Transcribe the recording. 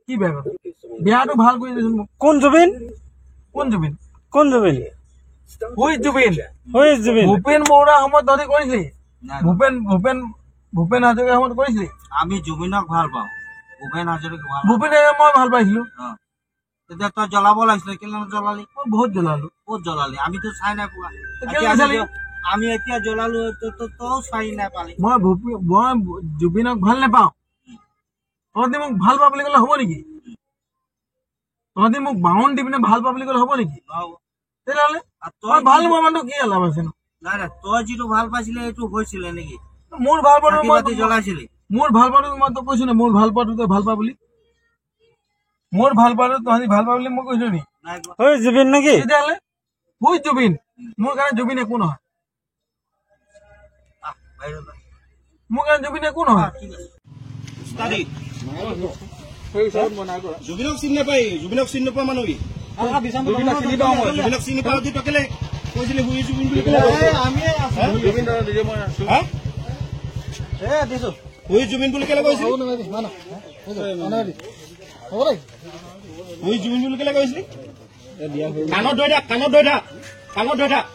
কি বেয়া কথা? বেয়াটো ভাল কৰি দেচোন মোক। কোন জুবিন? কোন জুবিন? কোন জুবিন? হুই জুবিন? হুই জুবিন? ভূপেন বৰুৱাৰ সময়ত তহঁতি কৰিছিলি? ভূপেন ভূপেন ভূপেন হাজৰিকাৰ সময়ত কৰিছিলি? আমি জুবিনক ভাল পাওঁ, ভূপেন হাজৰিকা ভাল। ভূপেন হাজৰিকা মই ভাল পাইছিলো। তেতিয়া তই জ্বলাব লাগিছিলে, কেলে জ্বলালি? মই বহুত জ্বলালো। ক'ত জ্বলালি? আমিতো চাই নাই পোৱা। কেলে নাচালি? আমি এতিয়া জ্বলালো, তইও চাই নাপালি। মই ভূপেন, মই জুবিনক ভাল নাপাওঁ। তহঁতি মোক ভাল পা বুলি ক'লে হ'ব নেকি? তহঁতি মোক বাউন দি পিনে ভাল পা বুলি ক'লে হ'ব নেকি? নহ'ব। তেতিয়াহ'লে আৰু তই তই ভাল নোপোৱা মানুহটো কি লাভ আছে নো? নাই নাই, তই যিটো ভাল পাইছিলি সেইটো হৈছিলে নেকি? মোৰ ভাল পোৱাটো চাকি মই বাতি জ্বলাইছিলি? মোৰ ভাল পোৱাটো মই তোক কৈছো নে? মোৰ ভাল পোৱাটো তই ভাল পা বুলি, মোৰ ভাল পোৱাটো তহঁতি ভাল পা বুলি মই কৈছো নি? নাই কোৱা। হুই জুবিন নেকি? তেতিয়াহ'লে হুই জুবিন? মোৰ কাৰণে জুবিন একো নহয়। আহ, বাহিৰত আহ। মোৰ কাৰণে জুবিন একো নহয়। ঠিক আছে। উস্তাদি জুবিনক চিনি নাপায়, জুবিনক চিনি নোপোৱা মানুহ কি? জুবিনক চিনি পাওঁ, তই কেলে কৈছিলি হুই জুবিন বুলি? কেলে হা? হুই জুবিন বুলি কেলে কৈছিলি? হুই জুবিন বুলি কেলে কৈছিলি? কাণত ধৰি থাক, কাণত ধৰি থাক, কাণত ধৰি থাক।